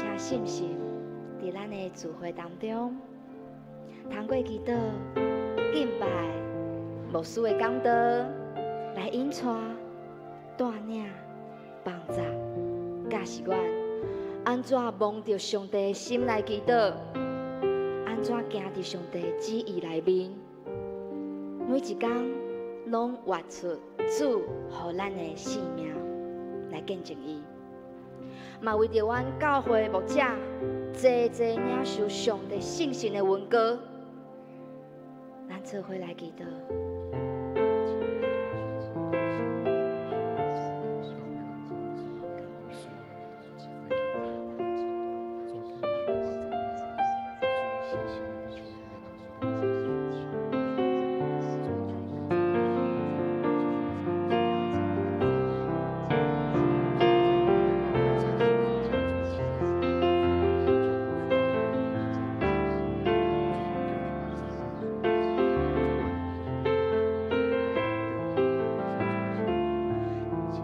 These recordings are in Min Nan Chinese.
請聖神佇咱的聚會當中，通過祈禱、敬拜、牧師的講道來引帶、帶領、幫助、教示阮，按怎摸著上帝的心來祈禱，按怎行佇上帝的旨意內面，每一工攏活出主予咱的生命來見證伊。嘛為著阮教會牧者，濟濟領受上帝聖神的恩膏，咱做伙來祈禱。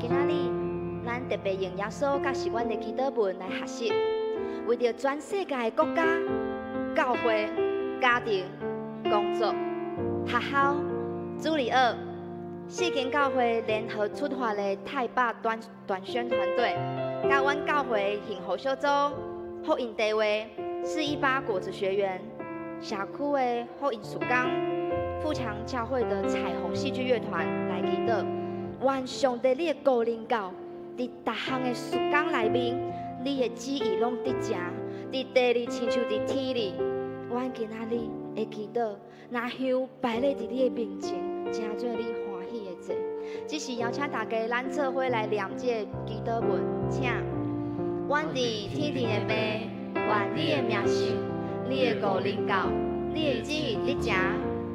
今仔日，咱特別用耶穌佮是阮的祈禱文來學習，為著全世界的國家、教會、家庭、工作、學校、主日學、四間教會聯合出發的泰北短短宣團隊，佮阮教會幸福小組、福音地位、418果子學園、社區的福音事工、富強教會的彩虹戲劇樂團來祈禱。願上帝你的顧臨到，佇逐項的事工內面，你的旨意攏得成，佇地裡親像佇天裡。阮今仔日的祈禱，若香擺咧佇你的面前，成做你歡喜的祭。這是邀請大家，咱做伙來念這個祈禱文，請。阮佇天頂的父，願你的名聖，你的國臨到，你的旨意得成，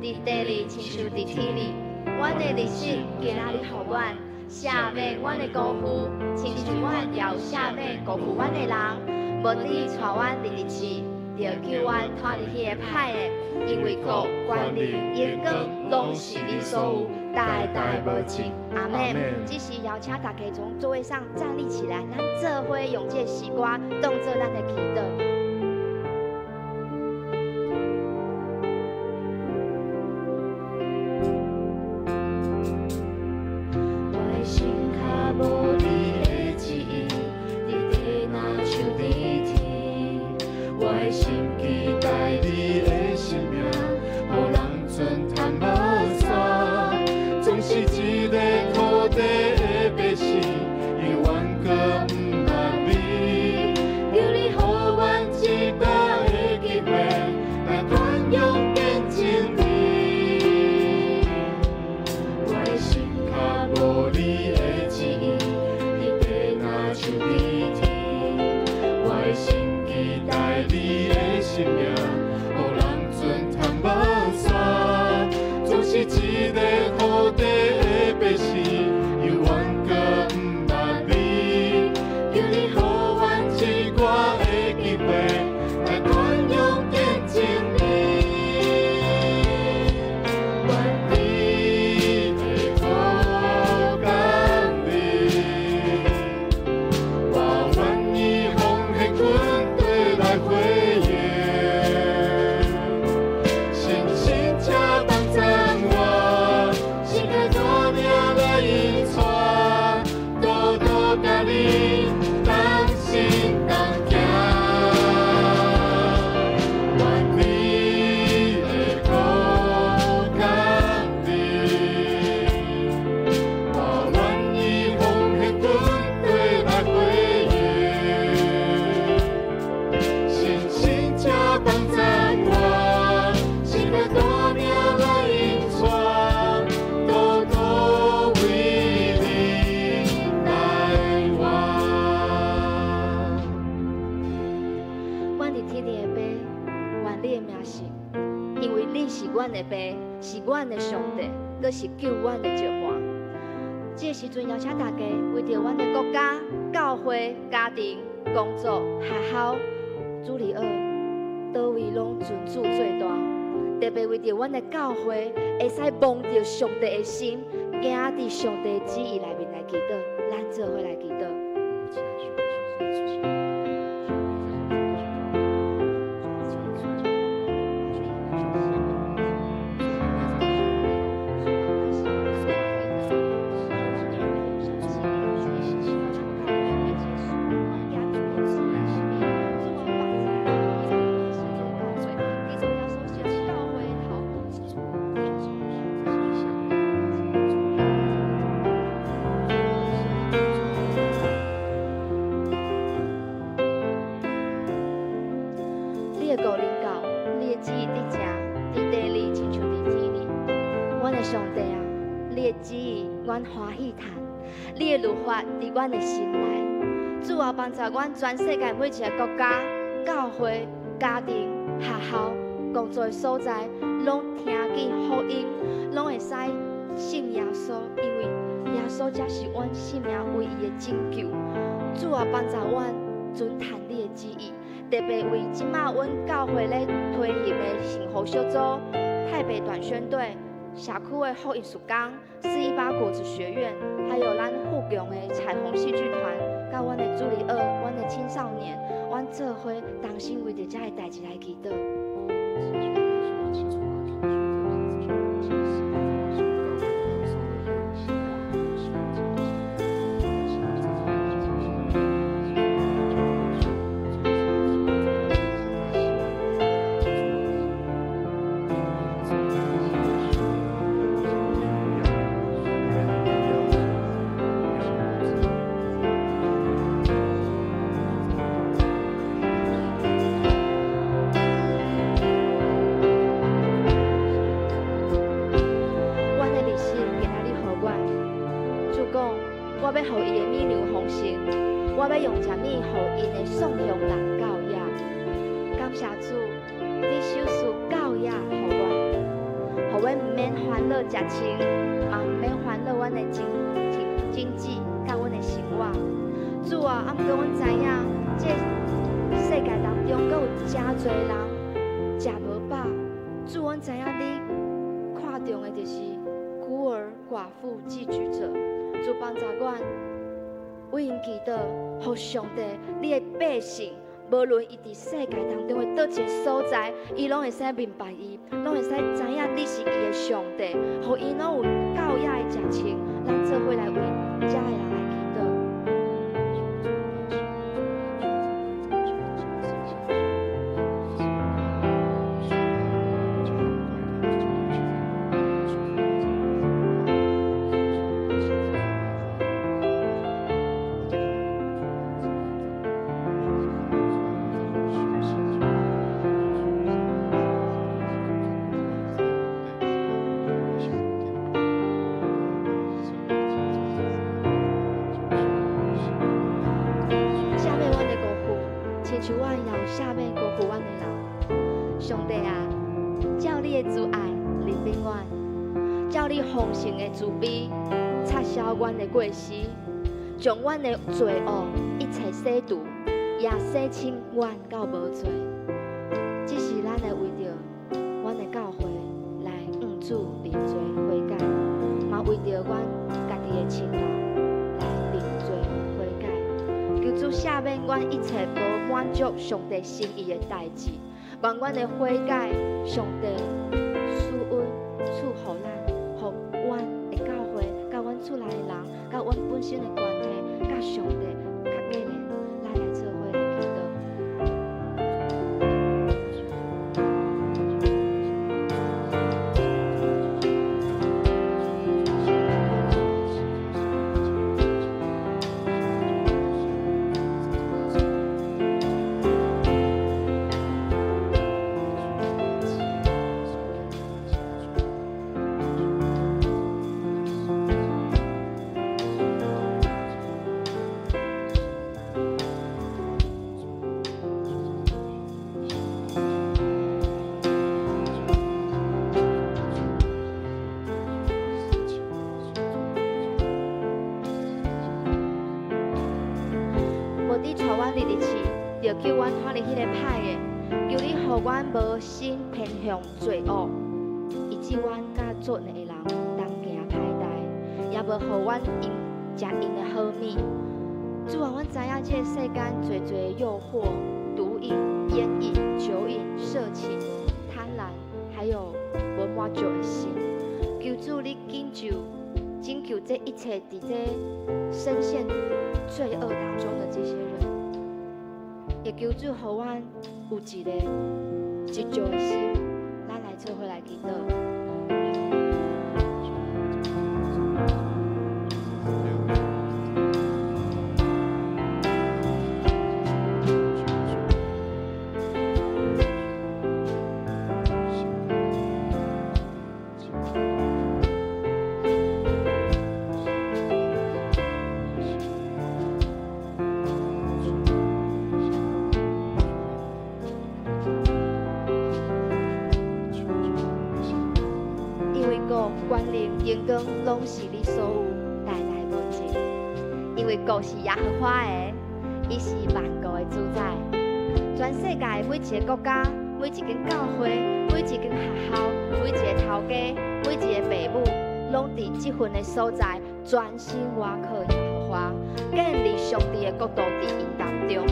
佇地裡親像佇天裡。阮的日食今仔日予阮，赦免阮的辜負，親像阮也有赦免辜負阮的人。無得帶阮入去試，著救阮脫離彼个歹的，因為國、權力、榮光，攏是你所有，代代無盡。阿們。這時邀請大家從座位上站立起來，咱做伙用這個詩歌當做咱的祈禱。我的心較無你的旨意，佇地若像佇天。我的心期待你的生命，予人尊探無煞。總是這个苦地的百姓，永遠閣毋捌你。求你予阮一擺的機會，來傳揚見證你。我的心較無你的旨意，佇地若像佇天。我的心期待你的生命，予人尊探無煞。總是這个苦地的百姓，永遠閣毋捌你。求你予阮一寡的機會，來傳揚見證你。願你的國降臨，我願意奉獻軍隊來回應。信心請幫贊我，世界大命來引帶，多多佮你同心同行。願你的國降臨，我願意奉獻軍隊來回應。信心請幫贊我，世界大命來引帶，多多為你來活。阮佇天頂的父，願你的名聖，因為你是阮的父，是阮的上帝，閣是救阮的石磐。這個時陣邀請大家為著阮的國家、教會、家庭、工作、學校、主日學，佗位攏尊主最大。特別為著阮的教會，會使摸著上帝的心，行佇上帝的旨意內面來祈禱，咱做伙來祈禱。的國臨到，你的旨意佇成佇地裡，親像佇天裡。阮的上帝啊，你的旨意，阮歡喜趁；你的律法佇阮的心內。主啊，幫助阮全世界每一个國家、教會、家庭、學校、工作的所在，攏聽見福音，攏會使信耶穌，因為耶穌才是阮生命唯一的拯救。主啊，幫助阮遵趁你的旨意，特別為這馬阮教會咧推行的幸福小組、台北短宣隊、社區的福音事工、418果子學院，還有咱富強的彩虹戲劇團，佮阮的主日學、阮的青少年，阮做伙同心為著這个代誌來祈禱。阮的日式今仔日予阮，主講，我欲予伊的米糧豐盛，我欲用食物予𪜶的送鄉人到遐。感謝主，你賞賜夠額予阮，予阮毋免煩惱食穿，嘛毋免煩惱阮的經濟佮阮的生活。主啊，啊，毋過阮知影，這世界當中閣有誠濟人食無飽。主，阮知影你看重的就是孤兒、寡婦、寄居者。主幫助阮，為𪜶祈禱，予上帝，你的百姓，無論伊佇世界當中的佗一個所在，伊攏會使明白伊，攏會使知影你是伊的上帝，予𪜶攏有夠額的食穿，咱做伙來為遮的人來祈禱。赦免阮的辜負，親像阮也有赦免辜負阮的人。上帝啊，照你的慈愛憐憫阮，照你豐盛的慈悲擦消阮的過失，將阮的罪惡一切洗除，也洗清阮到無罪。這是咱來為著阮的教會來向主認罪悔改，嘛為著阮家己的親人來認罪悔改。求主赦免阮一切無滿足上帝心意的代誌，願阮的悔改，上帝賜恩賜予咱，予阮的教會、佮阮厝內的人、佮阮本身的關係，佮上帝較堅連，咱來做伙來祈禱。無你帶阮入入去，就救阮脫離彼個歹的，求你予阮無心偏向罪惡，以致阮佮作孽的人同行歹代，也無予阮用食𪜶的好物。主啊，阮知影這個世間濟濟的誘惑、毒癮、菸癮、酒癮、色情、貪婪，還有無滿足的心。求主你拯救、拯救這一切佇這深陷罪惡當中的這些人，也求主予阮有一個執著的心，咱來做伙來祈禱。光攏是你所有，代代無盡。因為國是耶和華的，伊是萬國的主宰。全世界每一个國家、每一間教會、每一間學校、每一个頭家、每一个爸母，攏佇這份的所在，專心倚靠耶和華，建立上帝的國度佇𪜶當中。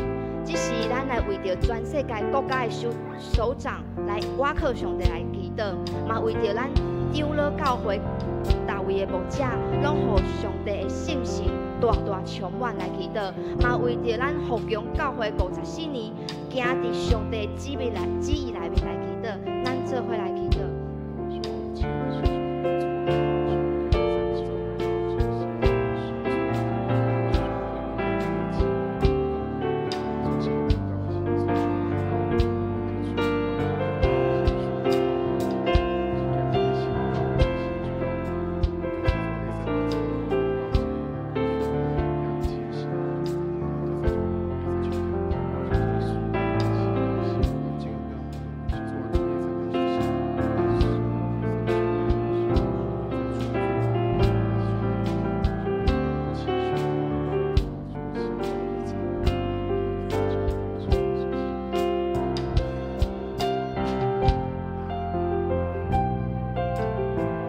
這時，咱來為著全世界國家的首長來倚靠上帝來祈禱，嘛為著咱長老教會逐位的牧者，攏予上帝的聖神大大充滿來祈禱，嘛為著咱福強教會54年行佇上帝旨意內面來祈禱，咱做伙來祈禱。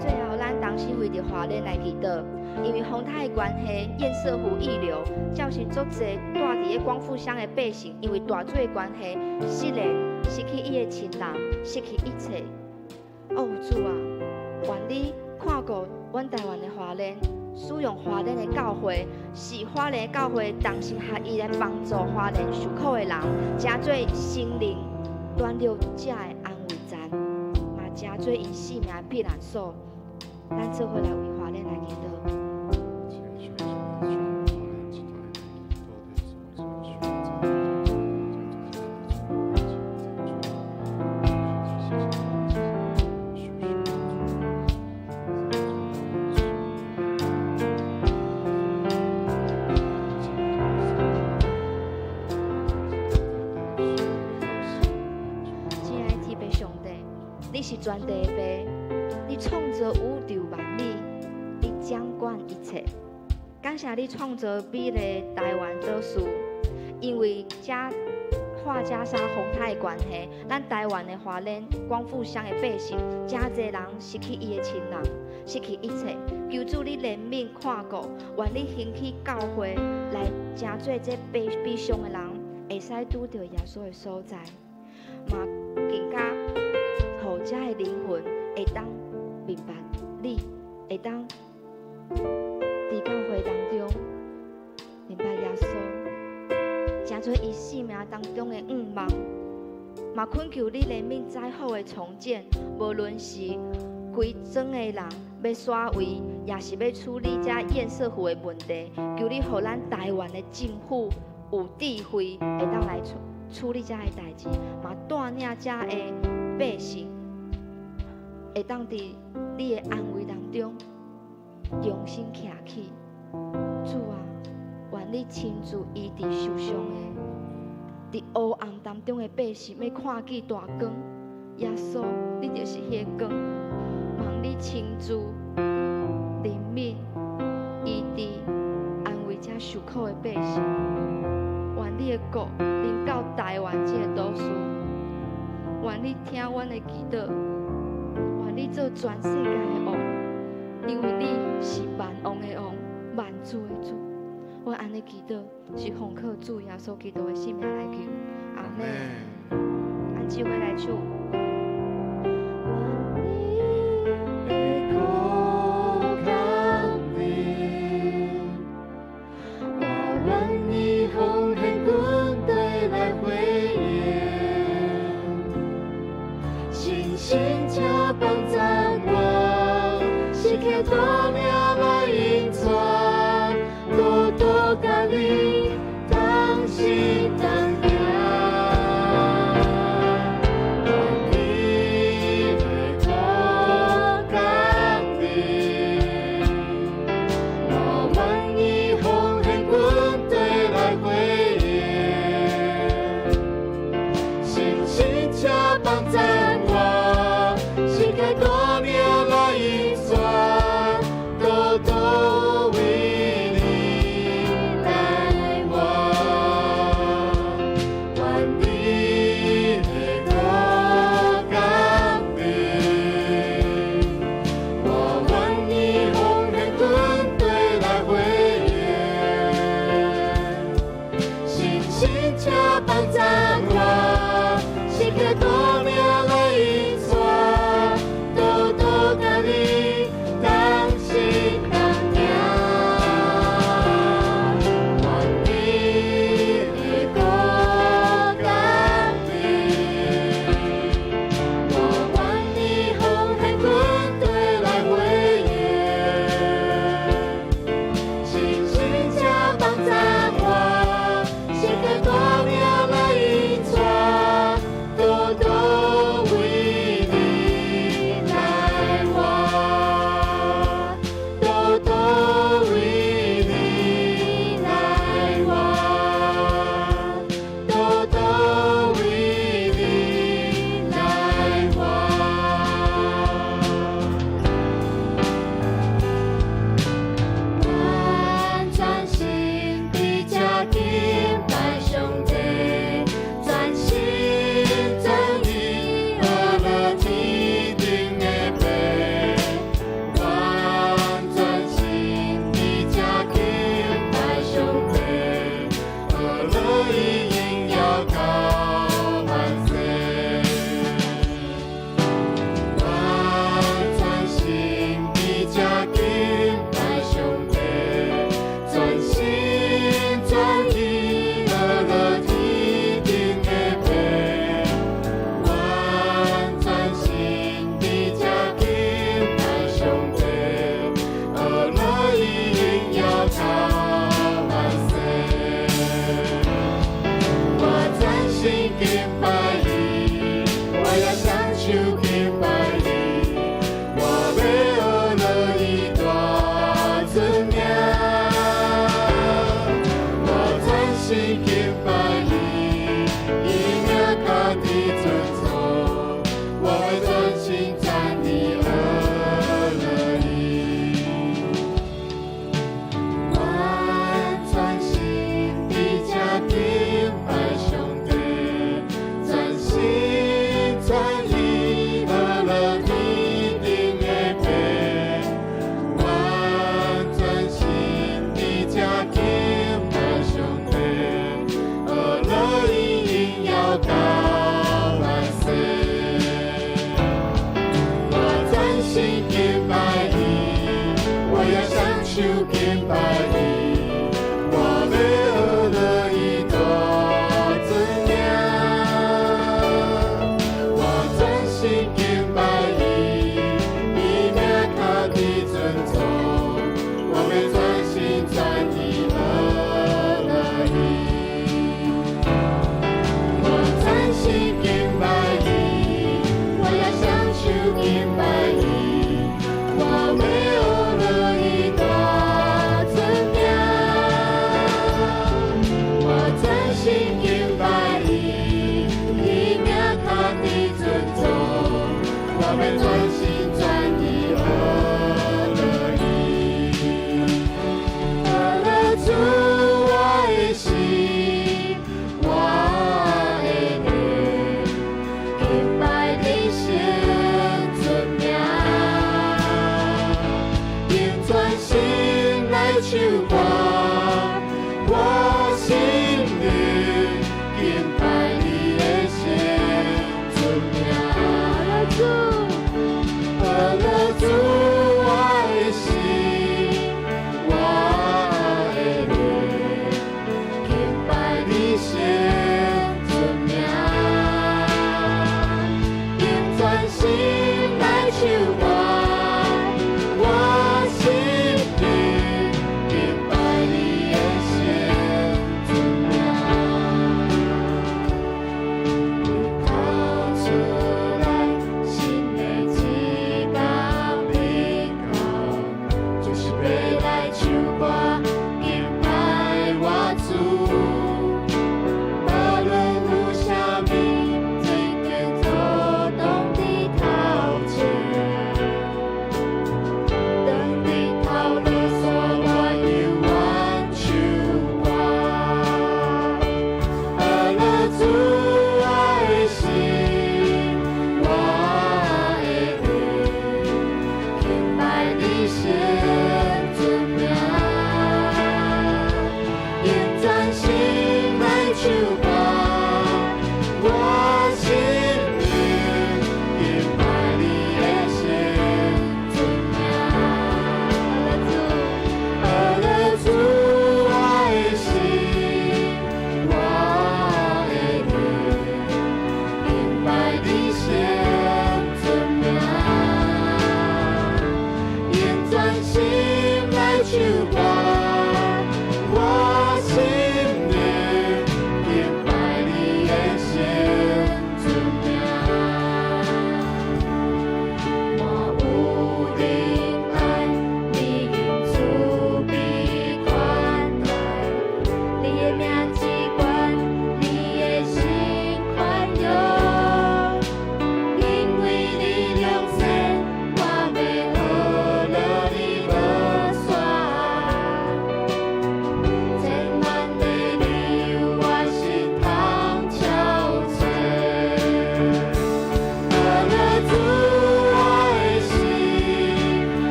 最後，咱同時為著華聯來祈禱，因為風颱的關係，堰塞湖溢流，造成足濟住佇咧光復鄉的百姓，因為大水的關係，失聯、失去伊的親人，失去一切。哦，主啊，願你看顧阮台灣的華聯，使用華聯的教會，使華聯的教會同心合意來幫助華聯受苦的人，成做心靈軟弱者的安慰站，嘛成做𪜶性命的避難所。咱做伙來為華聯來祈禱。親愛的天父上帝，你是全地的父，你創造宇宙萬物，你掌管一切。感謝你創造美麗台灣島嶼，因為這洹迦沙風颱的關係，咱台灣的華聯光復鄉的百姓，誠濟人失去伊的親人，失去一切。求主你憐憫看顧，願你興起教會來成做這悲傷的人，會使拄著耶穌的所在，嘛更加予遮的靈魂會當明白你，會當佇教會當中明白耶穌，成做伊生命當中的向望，嘛懇求你憐憫災後的重建，無論是規莊的人欲徙位，也是欲處理這堰塞湖的問題，求你予咱台灣的政府有智慧，會當來處理這个代誌，嘛帶領遮的百姓，會當佇你的安慰當中重新徛起。主啊，願你親自醫治受傷的，佇黑暗當中的百姓欲看見大光。耶穌，你就是彼个光，望你親自憐憫、醫治、安慰遮受苦的百姓。願你的國臨到台灣這个島嶼，願你聽阮的祈禱，願你做全世界的王，因為你是萬王的王，萬主的主。我按呢祈禱，是奉靠主耶穌基督的聖名來求，阿們。按這回來唱。的苦甘甜，我願意奉獻軍隊來回應，信心請幫贊我，時刻帶領來引帶，多多佮你同心同行。願你的苦甘甜，我願意奉獻軍隊來回應，信心請幫贊我，時刻帶領來引帶，敬拜伊，我也雙手敬拜伊，我欲學落伊大尊名。我專心敬拜伊，伊名家己尊崇，我欲專心讚伊學落伊。我專心佇遮敬拜上帝，專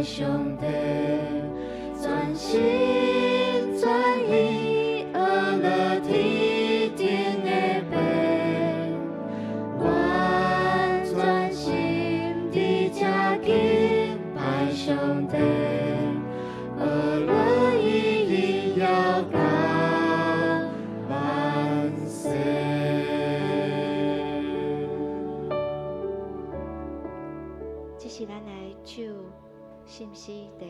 上帝，專心專意學了天頂的爸，我專心佇這敬拜上帝，學了伊榮耀到萬世。這是咱來唱信詩第